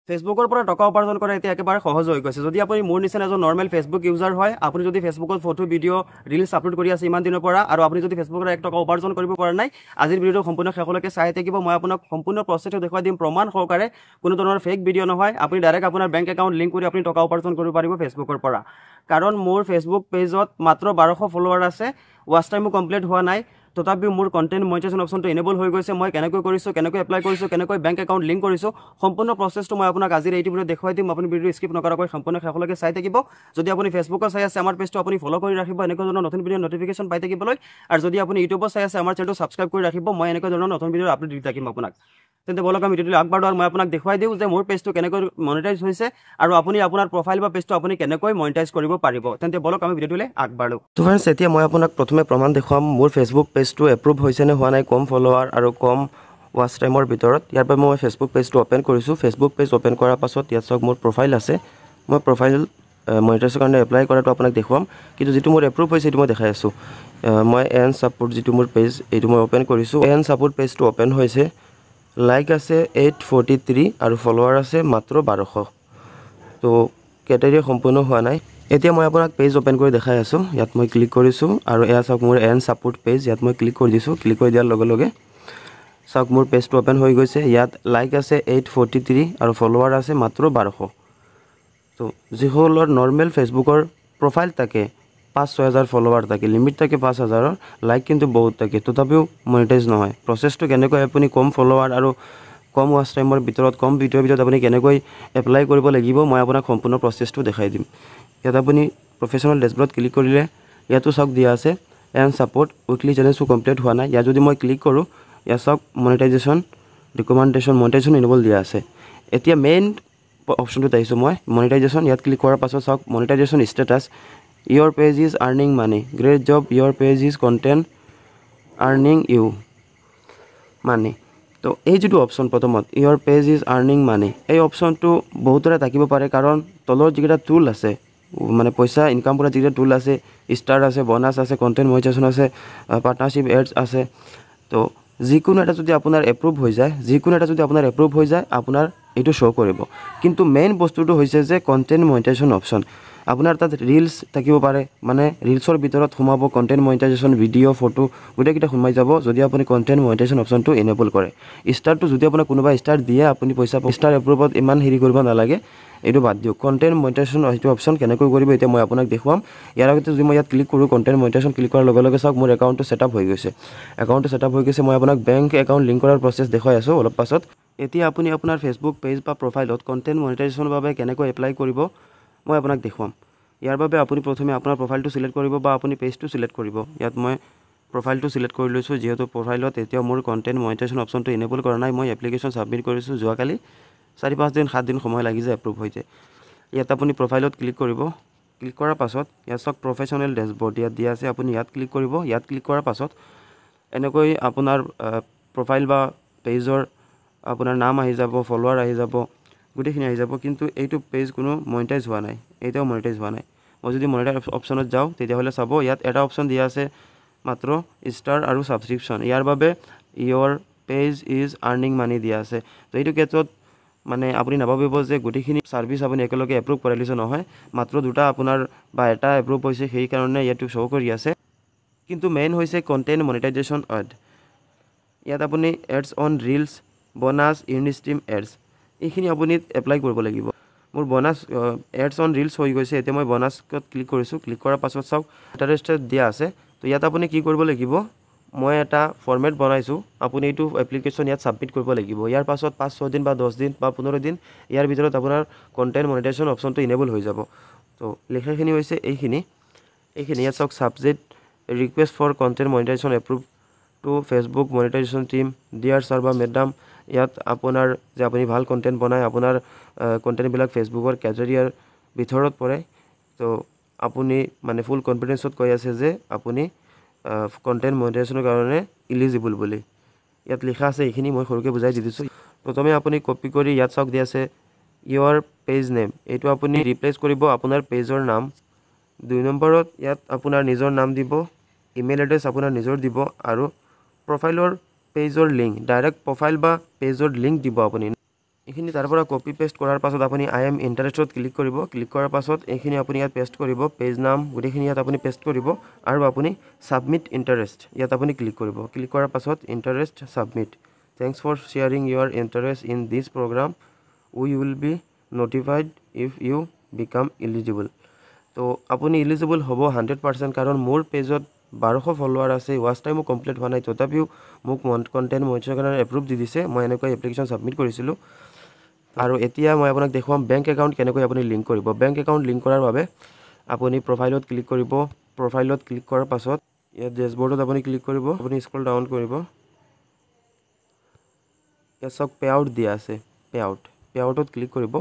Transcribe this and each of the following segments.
ফেচবুকৰ পৰা টকা উপাৰ্জন কৰা এতিয়া একেবাৰে সহজ হৈ গৈছে। যদি আপুনি মোৰ নিচিনা এজন নৰ্মেল ফেচবুক ইউজাৰ হয়, আপুনি যদি ফেচবুকত ফটো, ভিডিঅ', ৰিলছ আপলোড কৰি আছে ইমান দিনৰ পৰা আৰু আপুনি যদি ফেচবুকৰ এক টকা উপাৰ্জন কৰিব পৰা নাই, আজিৰ ভিডিঅ'টো সম্পূৰ্ণ শেষলৈকে চাই থাকিব। মই আপোনাক সম্পূৰ্ণ প্ৰচেছটো দেখুৱাই দিম প্ৰমাণ সহকাৰে, কোনো ধৰণৰ ফেক ভিডিঅ' নহয়। আপুনি ডাইৰেক্ট আপোনাৰ বেংক একাউণ্ট লিংক কৰি আপুনি টকা উপাৰ্জন কৰিব পাৰিব ফেচবুকৰ পৰা। কাৰণ মোৰ ফেচবুক পেজত মাত্ৰ 1200 ফলোৱাৰ আছে, ৱাচ টাইমো কমপ্লিট হোৱা নাই, তথাপিও মোৰ কণ্টেণ্ট মনিটাইজেশ্যন অপশ্যনটো এনেবল হৈ গৈছে। মই কেনেকৈ কৰিছোঁ, কেনেকৈ এপ্লাই কৰিছোঁ, কেনেকৈ বেংক একাউণ্ট লিংক কৰিছোঁ, সম্পূৰ্ণ প্ৰচেছটো মই আপোনাক আজিৰ এইটো ভিডিঅ'ত দেখুৱাই দিম। আপুনি ভিডিঅ' স্কিপ নকৰাকৈ সম্পূৰ্ণ শেষলৈকে চাই থাকিব। যদি আপুনি ফেচবুকত চাই আছে, আমাৰ পেজটো আপুনি ফ'ল' কৰি ৰাখিব এনেকুৱা ধৰণৰ নতুন ভিডিঅ' নটিফিকেশ্যন পাই থাকিবলৈ। আৰু যদি আপুনি ইউটিউবত চাই আছে, আমাৰ চেনেলটো ছাবস্ক্ৰাইব কৰি ৰাখিব, মই এনেকুৱা ধৰণৰ নতুন ভিডিঅ' আপলোড দি থাকিম আপোনাক। তেন্তে বলক আমি ভিডিঅ'টো আগবাঢ়ো আৰু মই আপোনাক দেখুৱাই দিওঁ যে মোৰ পেজটো কেনেকৈ মনিটাইজ হৈছে আৰু আপুনি আপোনাৰ প্ৰফাইল বা পেজটো আপুনি কেনেকৈ মনিটাইজ কৰিব পাৰিব। তেন্তে বলক আমি ভিডিঅ'টোলৈ আগবাঢ়ো। তো ফ্ৰেণ্ডছ, এতিয়া মই আপোনাক প্ৰথমে প্ৰমাণ দেখুৱাম মোৰ ফেচবুক পেজটো এপ্ৰুভ হৈছে নে হোৱা নাই কম ফলোৱাৰ আৰু কম ৱাচ টাইমৰ ভিতৰত। ইয়াৰ বাবে মই ফেচবুক পেজটো অ'পেন কৰিছোঁ। ফেচবুক পেজ অ'পেন কৰাৰ পাছত ইয়াত চাওক মোৰ প্ৰফাইল আছে। মই প্ৰফাইল মনিটাইজৰ কাৰণে এপ্লাই কৰাটো আপোনাক দেখুৱাম, কিন্তু যিটো মোৰ এপ্ৰুভ হৈছে সেইটো মই দেখাই আছোঁ। মই এন ছাপোৰ্ট যিটো মোৰ পেজ এইটো মই অ'পেন কৰিছোঁ। এন ছাপোৰ্ট পেজটো অ'পেন হৈছে, লাইক আছে 843 আৰু ফলোৱাৰ আছে মাত্ৰ 1200। তো কেটেগৰী সম্পূৰ্ণ হোৱা নাই। এতিয়া মই আপোনাক পেজ অ'পেন কৰি দেখাই আছোঁ। ইয়াত মই ক্লিক কৰিছোঁ আৰু এয়া চাওক মোৰ এন ছাপোৰ্ট পেজ, ইয়াত মই ক্লিক কৰি দিছোঁ। ক্লিক কৰি দিয়াৰ লগে লগে চাওক মোৰ পেজটো অ'পেন হৈ গৈছে। ইয়াত লাইক আছে 843 আৰু ফলোৱাৰ আছে মাত্ৰ 1200। তো যিসকলৰ নৰ্মেল ফেচবুকৰ প্ৰফাইল থাকে 5-6 হাজাৰ ফলোৱাৰ থাকে, লিমিট থাকে 5 হাজাৰৰ, লাইক কিন্তু বহুত থাকে, তথাপিও মনিটাইজ নহয়। প্ৰচেছটো কেনেকৈ আপুনি কম ফলোৱাৰ আৰু কম ৱাচ টাইমৰ ভিতৰত, কম ভিডিঅ'ৰ ভিতৰত আপুনি কেনেকৈ এপ্লাই কৰিব লাগিব, মই আপোনাক সম্পূৰ্ণ প্ৰচেছটো দেখাই দিম। ইয়াত আপুনি প্ৰফেচনেল ডেছবৰ্ডত ক্লিক কৰিলে ইয়াতো চাওক দিয়া আছে এণ্ড ছাপোৰ্ট উইকলি চেলেঞ্জটো কমপ্লিট হোৱা নাই। ইয়াত যদি মই ক্লিক কৰোঁ, ইয়াত চাওক মনিটাইজেশ্যন ৰিকমেণ্ডেশ্যন মনিটাইজেশ্যন এনেবল দিয়া আছে। এতিয়া মেইন অপশ্যনটোত আহিছোঁ মই, মনিটাইজেশ্যন। ইয়াত ক্লিক কৰাৰ পাছত চাওক monetisation status, your page is earning money, great job, your page is content earning you money. তো এই যিটো অপশ্যন প্ৰথমত your page is earning money, এই অপশ্যনটো বহুতৰে থাকিব পাৰে, কাৰণ তলৰ যিকেইটা টুল আছে, মানে পইচা ইনকাম কৰা যিকেইটা টুল আছে, ষ্টাৰ আছে, বনাছ আছে, কণ্টেণ্ট মনিটাইজেশ্যন আছে, পাৰ্টনাৰশ্বিপ এডছ আছে। তো যিকোনো এটা যদি আপোনাৰ এপ্ৰুভ হৈ যায়, যিকোনো এটা যদি আপোনাৰ এপ্ৰুভ হৈ যায়, আপোনাৰ এইটো শ্ব' কৰিব। কিন্তু মেইন বস্তুটো হৈছে যে কণ্টেণ্ট মনিটাইজেশ্যন অপশ্যন, আপোনাৰ তাত ৰিলছ থাকিব পাৰে, মানে ৰিলছৰ ভিতৰত সোমাব কণ্টেণ্ট মনিটাইজেশ্যন, ভিডিঅ', ফটো গোটেইকেইটা সোমাই যাব যদি আপুনি কণ্টেণ্ট মনিটাইজেশ্যন অপশ্যনটো এনেবল কৰে। ষ্টাৰটো যদি আপোনাক কোনোবা ষ্টাৰ দিয়ে, আপুনি পইচা পাব। ষ্টাৰ এপ্ৰুভত ইমান হেৰি কৰিব নালাগে, এইটো বাদ দিয়ক। কণ্টেণ্ট মনিটাইজেশ্যন সেইটো অপশ্যন কেনেকৈ কৰিব এতিয়া মই আপোনাক দেখুৱাম। ইয়াৰ আগতে যদি মই ইয়াত ক্লিক কৰোঁ, কণ্টেণ্ট মনিটাইজেশ্যন ক্লিক কৰাৰ লগে লগে চাওক মোৰ একাউণ্টটো ছেট আপ হৈ গৈছে। একাউণ্টটো ছেট আপ হৈ গৈছে। মই আপোনাক বেংক একাউণ্ট লিংক কৰাৰ প্ৰচেছ দেখুৱাই আছোঁ অলপ পাছত। এতিয়া আপুনি আপোনাৰ ফেচবুক পেজ বা প্ৰফাইলত কণ্টেণ্ট মনিটাইজেশ্যনৰ বাবে কেনেকৈ এপ্লাই কৰিব মই আপোনাক দেখুৱাম। ইয়াৰ বাবে আপুনি প্ৰথমে আপোনাৰ প্ৰফাইলটো চিলেক্ট কৰিব বা আপুনি পেজটো চিলেক্ট কৰিব। ইয়াত মই প্ৰফাইলটো চিলেক্ট কৰি লৈছোঁ, যিহেতু প্ৰফাইলত এতিয়াও মোৰ কণ্টেণ্ট মনিটাইজেশ্যন অপশ্যনটো এনেবল কৰা নাই। মই এপ্লিকেশ্যন ছাবমিট কৰিছোঁ যোৱাকালি, 4-5 দিন 7 দিন সময় লাগি যায় এপ্ৰুভ হৈ যায়। ইয়াত আপুনি প্ৰফাইলত ক্লিক কৰিব। ক্লিক কৰাৰ পাছত ইয়াত চাওক প্ৰফেচনেল ডেছবৰ্ড ইয়াত দিয়া আছে, আপুনি ইয়াত ক্লিক কৰিব। ইয়াত ক্লিক কৰাৰ পাছত এনেকৈ আপোনাৰ প্ৰফাইল বা পেজৰ আপোনাৰ নাম আহি যাব, ফলোৱাৰ আহি যাব, গোটেইখিনি আহি যাব। কিন্তু এইটো পেজ কোনো মনিটাইজ হোৱা নাই, এতিয়াও মনিটাইজ হোৱা নাই। মই যদি মনিটাইজ অপশ্যনত যাওঁ তেতিয়াহ'লে চাব ইয়াত এটা অপশ্যন দিয়া আছে মাত্ৰ ষ্টাৰ আৰু ছাবস্ক্ৰিপশ্যন। ইয়াৰ বাবে your page is earning money দিয়া আছে। তো এইটো ক্ষেত্ৰত মানে আপুনি নাভাবিব যে গোটেইখিনি ছাৰ্ভিচ আপুনি একেলগে এপ্ৰুভ কৰাই লৈছে, নহয়, মাত্ৰ দুটা আপোনাৰ বা এটা এপ্ৰুভ হৈছে, সেইকাৰণে ইয়াতো শ্ব' কৰি আছে। কিন্তু মেইন হৈছে কণ্টেণ্ট মনিটাইজেশ্যন এড। ইয়াত আপুনি ads on reels, bonus, instream ads, এইখিনি আপুনি এপ্লাই কৰিব লাগিব। মোৰ বনাছ এডছ অন ৰিলছ হৈ গৈছে। এতিয়া মই বনাছত ক্লিক কৰিছোঁ। ক্লিক কৰাৰ পাছত চাওক ইণ্টাৰেষ্টেড দিয়া আছে। তো ইয়াত আপুনি কি কৰিব লাগিব, মই এটা ফৰ্মেট বনাইছোঁ, আপুনি এইটো এপ্লিকেশ্যন ইয়াত ছাবমিট কৰিব লাগিব। ইয়াৰ পাছত 5-6 দিন বা 10 দিন বা 15 দিন ইয়াৰ ভিতৰত আপোনাৰ কণ্টেণ্ট মনিটাইজেশ্যন অপশ্যনটো এনেবল হৈ যাব। তো লিখাখিনি হৈছে এইখিনি, এইখিনি ইয়াত চাওক subject request for content monetisation approve to Facebook monetisation team, dear sir বা মেডাম। ইয়াত আপোনাৰ যে আপুনি ভাল কণ্টেণ্ট বনায়, আপোনাৰ কণ্টেণ্টবিলাক ফেচবুকৰ কেটেৰিয়াৰ ভিতৰত পৰে, তো আপুনি মানে ফুল কনফিডেঞ্চত কৈ আছে যে আপুনি কণ্টেণ্ট মনিটাইজেশ্যনৰ কাৰণে ইলিজিবল বুলি ইয়াত লিখা আছে। এইখিনি মই সৰুকৈ বুজাই দি দিছোঁ। প্ৰথমে আপুনি কপি কৰি ইয়াত চাওক দিয়া আছে ইয়ৰ পেজ নেম, এইটো আপুনি ৰিপ্লেচ কৰিব আপোনাৰ পেজৰ নাম। 2 নম্বৰত ইয়াত আপোনাৰ নিজৰ নাম দিব, ইমেইল এড্ৰেছ আপোনাৰ নিজৰ দিব আৰু প্ৰফাইলৰ পেজৰ লিংক, ডাইৰেক্ট প্ৰফাইল বা পেজৰ লিংক দিব আপুনি। এইখিনি তাৰ পৰা কপি পেষ্ট কৰাৰ পাছত আপুনি I am ইণ্টাৰেষ্টত ক্লিক কৰিব। ক্লিক কৰাৰ পাছত এইখিনি আপুনি ইয়াত পেষ্ট কৰিব, পেজ নাম গোটেইখিনি ইয়াত আপুনি পেষ্ট কৰিব আৰু আপুনি ছাবমিট ইণ্টাৰেষ্ট ইয়াত আপুনি ক্লিক কৰিব। ক্লিক কৰাৰ পাছত interest submit, thanks for sharing your interest in this program, we will be notified if you become eligible. তো আপুনি ইলিজিবল হ'ব 100%, কাৰণ মোৰ পেজত 1200 ফলোৱাৰ আছে, ৱাচ টাইমো কমপ্লিট হোৱা নাই, তথাপিও মোক কণ্টেণ্ট মনিটাইজেশ্যনৰ কাৰণে এপ্ৰুভ দি দিছে। মই এনেকৈ এপ্লিকেশ্যন ছাবমিট কৰিছিলোঁ। আৰু এতিয়া মই আপোনাক দেখুৱাম বেংক একাউণ্ট কেনেকৈ আপুনি লিংক কৰিব। বেংক একাউণ্ট লিংক কৰাৰ বাবে আপুনি প্ৰফাইলত ক্লিক কৰিব। প্ৰফাইলত ক্লিক কৰাৰ পাছত ইয়াত ডেছবৰ্ডত আপুনি ক্লিক কৰিব, আপুনি স্ক্ৰল ডাউন কৰিব, ইয়াত চাওক পে আউট দিয়া আছে, পে আউটত ক্লিক কৰিব।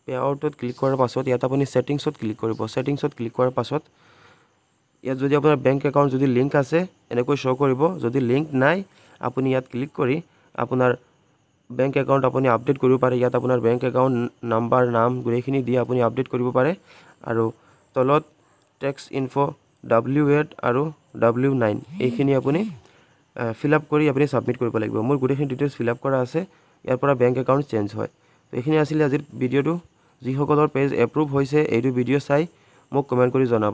পে আউটত ক্লিক কৰাৰ পাছত ইয়াত আপুনি ছেটিংছত ক্লিক কৰিব। ছেটিংছত ক্লিক কৰাৰ পাছত ইয়াত যদি আপোনাৰ বেংক একাউণ্ট যদি লিংক আছে এনেকৈ শ্ব' কৰিব, যদি লিংক নাই আপুনি ইয়াত ক্লিক কৰি আপোনাৰ বেংক একাউণ্ট আপুনি আপডেট কৰিব পাৰে। ইয়াত আপোনাৰ বেংক একাউণ্ট নাম্বাৰ, নাম গোটেইখিনি দি আপুনি আপডেট কৰিব পাৰে। আৰু তলত টেক্স ইনফ' W8 আৰু W9 এইখিনি আপুনি ফিল আপ কৰি আপুনি ছাবমিট কৰিব লাগিব। মোৰ গোটেইখিনি ডিটেইলছ ফিল আপ কৰা আছে, ইয়াৰ পৰা বেংক একাউণ্ট চেঞ্জ হয়। তো এইখিনি আছিলে আজিৰ ভিডিঅ'টো। যিসকলৰ পেজ এপ্ৰুভ হৈছে এইটো ভিডিঅ' চাই মোক কমেণ্ট কৰি জনাব।